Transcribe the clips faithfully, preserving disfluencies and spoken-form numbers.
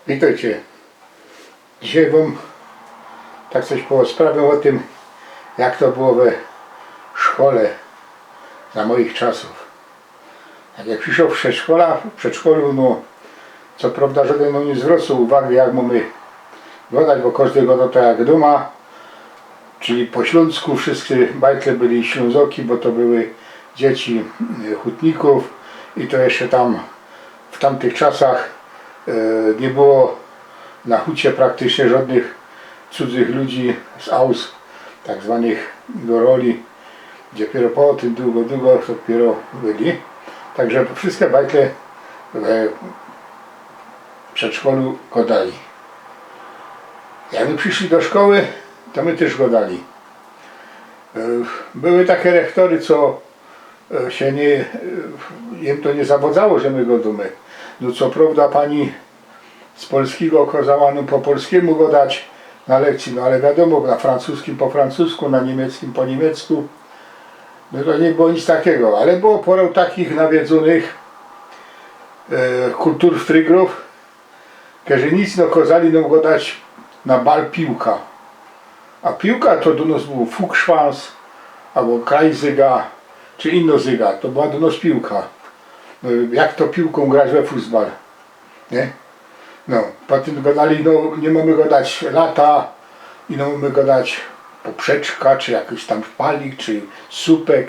Witejcie. Dzisiej wōm tak coś posprawiã ô tym, jak to było we szkole za moich czasōw. Tak jak prziszoł w przedszkola, w przedszkolu, no, co prowda żŏdyn, no, niy zwrŏcoł uwagi, jak mōmy gŏdać, bo kożdy gŏdŏ tak jak dōma, czyli po ślōnsku, wszyjske bajtle były ślōnzoki, bo to były dzieci, y, hutnikōw i to jeszcze tam w tamtych czasach, e, niy było na hucie praktycznie żŏdnych cudzych ludzi z Aus, tak zwanych goroli. Dopiyro potym dugo, dugo dopiyro byli. Tak że wszyjske bajtle we przedszkolu gŏdali. Jak my prziszyli do szkoły, to my tyż gŏdali. E, były take rechtory, co, e, sie niy, e, im to niy zawŏdzało, że my gŏdōmy. No, co prowda pani z polskigo kŏzała nōm po polskimu gŏdać na lekcyji, no ale wiadōmo, na francuskim po francusku, na niymieckim po niymiecku. No to niy było nic takigo, ale było pŏra takich nawiedzōnych, e, kulturfrigrōw, kerzi nic, no, kŏzali nōm gŏdać na bal piłka. A piłka to do nŏs było Fuchsschwanz, abo Kreisliga, czy ino zyga, to była do nŏs piłka. No, jak to piłkōm grać we fusbal, niy? No, potym gŏdali, no, niy mōmy gŏdać lata, ino mōmy gŏdać poprzeczka, czy jakiś tam palik, czy supek.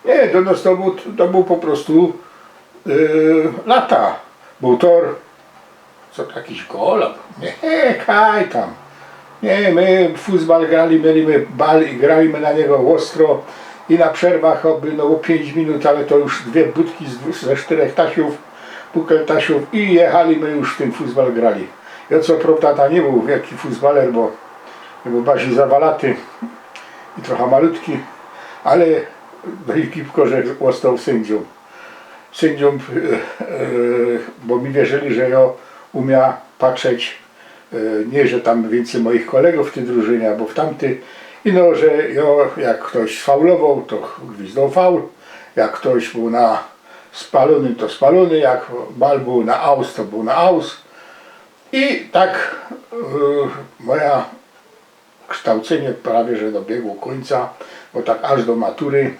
Niy, do nŏs to bōł, to bōł po prostu, e, lata. Bōł tor, co, jakiś gol? Niy, kaj tam. Niy, my fusbal grali, mieli my bal i grali my na niego ôstro. I na przerwach ôby, no, po piyńć minut, ale to już dwie budki z dwu-, ze sztyrech tasiōw, bukeltasiōw i jechali my już w tym fusbal grali. Jŏ co prowda tam niy bōł wielki fusbaler, bo, bo bardzij zawalaty i trocha malutki, ale do Egiptu, że ôstoł syndziōm. Syndziōm, e, e, bo mi wierzyli, że jŏ umiã patrzeć, e, niy, że tam wiyncyj moich kolegōw w tyj drużynie, abo w tamtyj. I no, że jŏ, jak ftoś faulowoł, to gwizdoł faul, jak ftoś bōł na spalōnym, to spalōny, jak bal bōł na aus, to bōł na aus. I tak, e, moja ksztołcynie prawie że dobiegło kōńca, bo tak aż do matury,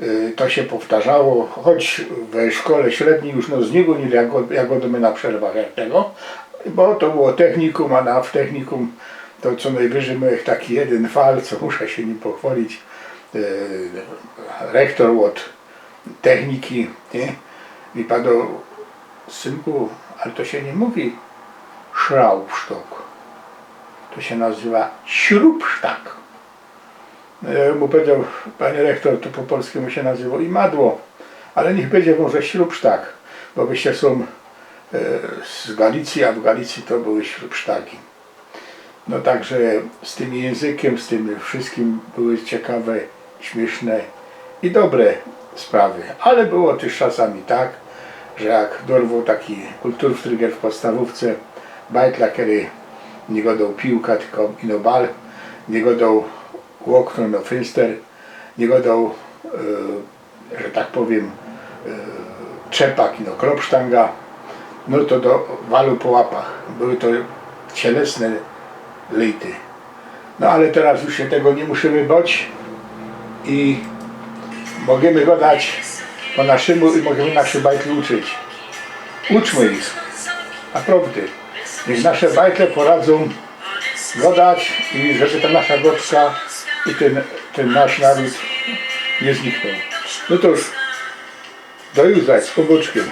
y, to sie powtarzało, choć we szkole średnij już nŏs niy gōnili, jak gŏ-, jak gŏdōmy na przerwach, jak tego, bo to było technikōm, a na, w technikōm to co nojwyżyj miołech taki jedyn fal, co muszã sie nim pochwŏlić, y, rechtor ôd techniki, niy? Mi padoł: „Synku, ale to sie niy mōwi Schraubstock, to sie nazywa Schrubsztak”. No, jŏ mu pedział: „Panie rechtor, to po polskimu sie nazywo imadło, ale niych bydzie może Schrubsztak, bo wyście sōm, e, z Galicyje, a w Galicyje to były Schrubsztaki”. No tak że z tym jynzykiym, z tym wszyjskim były ciekawe, śmiyszne i dobre sprawy. Ale było tyż czasami tak, że jak dorwoł taki kulturfriger w podstawōwce bajtla, kery niy gŏdoł piłka, tylko ino bal, niy gŏdoł ôkno, ino fynster, niy gŏdoł, e, że tak powiym, e, trzepak, ino klopsztanga, no to do walu po łapach. Były to cielesne lejty. No ale teroz już sie tego niy musimy bŏć i możymy gŏdać po naszymu i możymy naszych bajtli uczyć. Uczmy ich. Naprŏwdy. Niych nasze bajtle poradzōm gŏdać i żeby ta nasza gŏdka i tyn, tyn nasz naród niy zniknōł. No to już do jutra, z Pōnbōczkiym.